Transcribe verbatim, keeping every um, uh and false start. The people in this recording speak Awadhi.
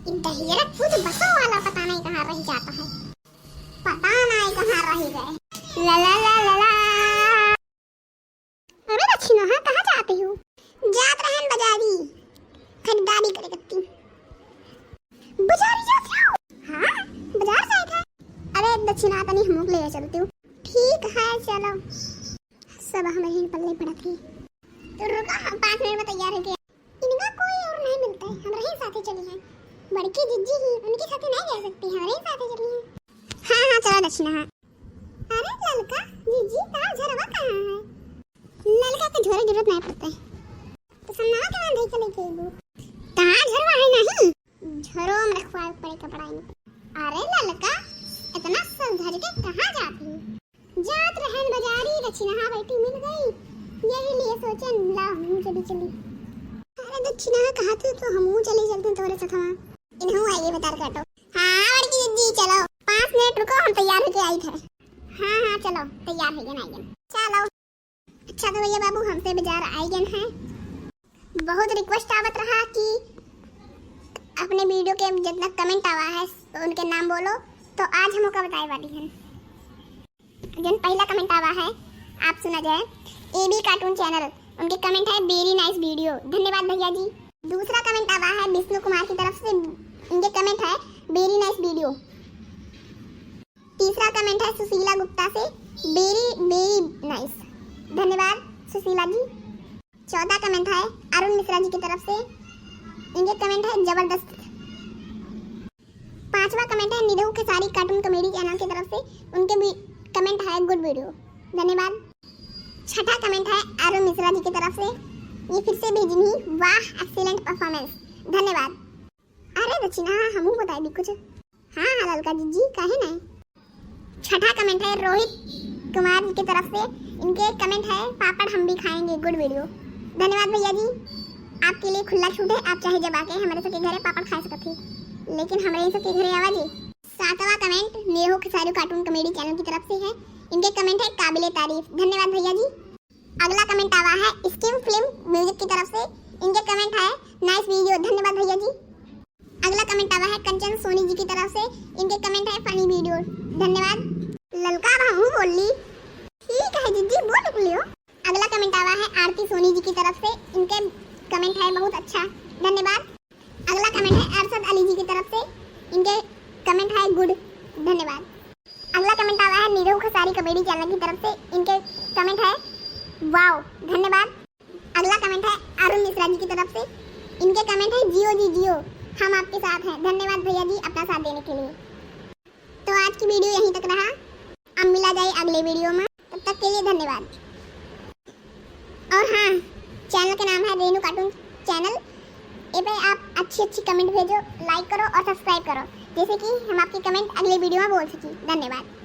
दहियरा खुद बसो वाला पता नहीं कहाँ रह जाता है, पता नहीं कहाँ रह गए। ला ला ला ला ला। अरे दक्षिणा, हाँ, कहाँ जाती हो? जात रहन बाजारी खरीदारी करे कत्ती। बाजारी जात हो? हाँ, बाजार जाए थे। अरे दक्षिणा, तनी हमहू के ले चलती हूँ। ठीक है, चलो। सब हम यहीं पल्ले पड़त ही। तो रुका, हम पाँच मिनट में तैयार होके। इनका कोई और नहीं मिलता है, हमरा ही साथे चली हैं। बड़की जिज्जी ही, उनके साथे नहीं जा सकती, हमरा ही साथे चली हैं। हाँ, हाँ, चलो दक्षिणा, हाँ। अरे ललका, जिज्जी, तार झरवा कहाँ है? ललका के झोरे जरूरत नहीं पड़ता है। तो सन्नावा के वहाँ धई के लेके अइबू। कहाँ झरवा है नहीं? झरो में रखवाए पड़े कपड़ा इनके। अरे ललका, इतना सज धज के कहाँ जाती है? जात रहन बाजारी, दक्षिणा बैठी मिल गई, यही लिए सोचन ला हमहू चली चली। अरे दक्षिणा, कहा तू तो हमहू चली चलते तोरे सथवा। इनहू आइए बतार काटो। हाँ बड़की जिज्जी, चलो पाँच मिनट रुको, हम तैयार होके आई थे। हाँ हाँ चलो, तैयार हो गए, आई गए, चलो। अच्छा तो भैया बाबू, हमसे बाजार आई गए हैं। बहुत रिक्वेस्ट आवत रहा कि अपने वीडियो के जितना कमेंट आवा है उनके नाम बोलो, तो आज हम ओका बताए वाली हैं। जन पहला कमेंट आवा है, आप सुना जाए, एबी कार्टून चैनल, उनके कमेंट है very nice video, धन्यवाद भैया जी। दूसरा कमेंट आवा है विष्णु कुमार की तरफ से, इनके कमेंट है very nice video। तीसरा कमेंट है सुशीला गुप्ता से, very very nice, धन्यवाद सुशीला जी। चौथा कमेंट है अरुण मिश्रा जी की तरफ से, इनके कमेंट है जबरदस्त। पांचवा कमेंट है निरहू खेसारी कार्टून कॉमेडी चैनल की तरफ से, उनके भी कमेंट है गुड वीडियो, धन्यवाद। छठा कमेंट है अरुण मिश्रा जी की तरफ से, ये फिर से भेजिन ही, वाह एक्सीलेंट परफॉर्मेंस, धन्यवाद। अरे दक्षिणा, हमहू बताई दी कुछ। हाँ हाँ ललका जिज्जी, काहे नहीं। छठा कमेंट है रोहित कुमार जी की तरफ से, इनके कमेंट है पापड़ हम भी खाएंगे, गुड वीडियो, धन्यवाद भैया जी। आपके लिए खुला छूट है, आप चाहे जब आके हमरे सबके घरे पापड़ खा सकत ही, लेकिन हमरे सबके घरे आवा जी। सातवां comment Nirahua Khesari cartoon comedy channel की तरफ से है, इनके कमेंट है काबिले तारीफ, धन्यवाद भैया जी। अगला कमेंट आवा है स्कीम फिल्म म्यूजिक की तरफ से, इनके कमेंट है नाइस वीडियो, धन्यवाद भैया जी। अगला कमेंट आवा है कंचन सोनी जी की तरफ से, इनके कमेंट है फनी वीडियो, धन्यवाद। ललका, अब हमहू बोल ली। ठीक है जिज्जी, बोल लियो। अगला कमेंट आवा है आरती सोनी जी की तरफ से, इनके कमेंट है बहुत अच्छा, धन्यवाद। अगला कमेंट है अरशद अली जी की तरफ से, इनके कमेंट है गुड, धन्यवाद। अगला कमेंट आवा है निरहू खेसारी कॉमेडी चैनल की तरफ से, इनके कमेंट है वाओ, धन्यवाद। अगला कमेंट है अरुण मिश्रा जी की तरफ से, इनके कमेंट है जियो जी जियो, हम आपके साथ हैं, धन्यवाद भैया जी अपना साथ देने के लिए। तो आज की वीडियो यहीं तक रहा, अब मिला जाए अगले वीडियो में, तब तक के लिए धन्यवाद। और हाँ, चैनल का नाम है रेनू कार्टून चैनल, ए पे आप अच्छी अच्छी कमेंट भेजो, लाइक करो और सब्सक्राइब करो, जैसे कि हम आपके कमेंट अगले वीडियो में बोल सकी। धन्यवाद।